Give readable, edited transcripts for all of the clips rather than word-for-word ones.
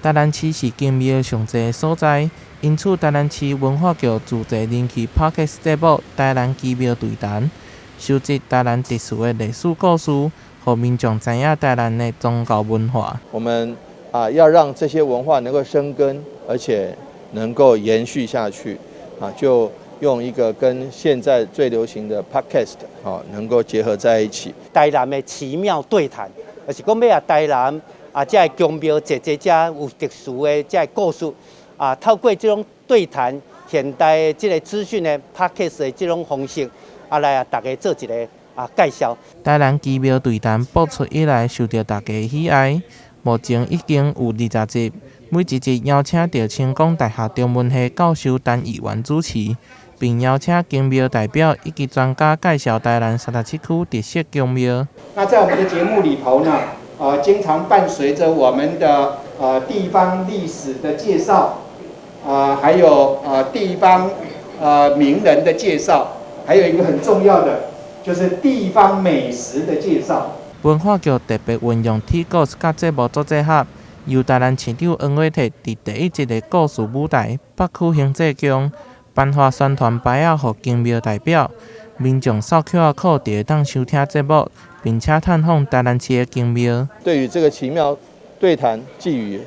台南市是宮廟上濟的所在，因此台南市文化局自製人氣 Podcast 節目《台南奇廟對談》，收集台南特殊的歷史故事，予民眾知影台南的宗教文化。我們啊，要讓這些文化能夠生根，而且能夠延續下去，啊，就用一個跟現在最流行的 Podcast 啊，能夠結合在一起。台南的奇廟對談，就是講欲啊台南啊，這个宮廟濟濟遮有特殊的這个故事啊，透過這種對談現代的這個資訊的 Podcast 的這種方式啊，來啊，大家做一個啊介紹。台南奇廟對談播出以來，受著大家喜愛，目前已經有20集，每一集邀請著成功大學中文系教授陳議員主持，並邀請宮廟代表以及專家介紹台南37區特色宮廟。那在我們的節目裡頭呢，經常伴隨着我們的地方歷史的介紹，還有地方名人的介紹，還有一個很重要的就是地方美食的介紹。文化局特別運用鐵故事佮節目做結合，由台南市長黃偉哲佇第一集的故事舞台北區行濟宮頒發宣傳牌仔予宮廟代表，民眾掃 QR code 就會當收聽節目，並且探訪台南市的宮廟。對於這個奇廟對談寄予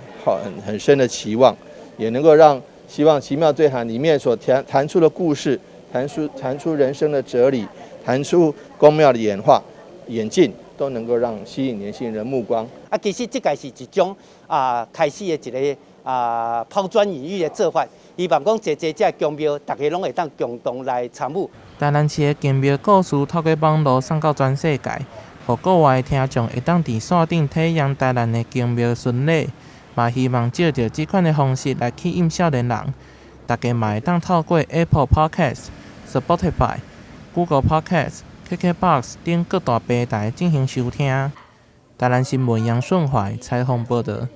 很深的期望，也能夠讓希望奇廟對談裡面所談談出的故事，談出人生的哲理，談出宮廟的演化演進，都能夠讓吸引年輕人目光。啊，其實這個是一種啊開始的一個啊拋磚引玉的做法，希望講濟濟這個宮廟，大家攏會當共同來參與。台南市的宮廟故事透過網路送到全世界，予國外的聽眾會當佇線頂體驗台南的宮廟巡禮，嘛希望藉著這款的方式來吸引少年人。大家嘛會當透過 Apple Podcast、Spotify、Google Podcast、KKBOX 等各大平台進行收聽。台南新聞楊順懷採訪報導。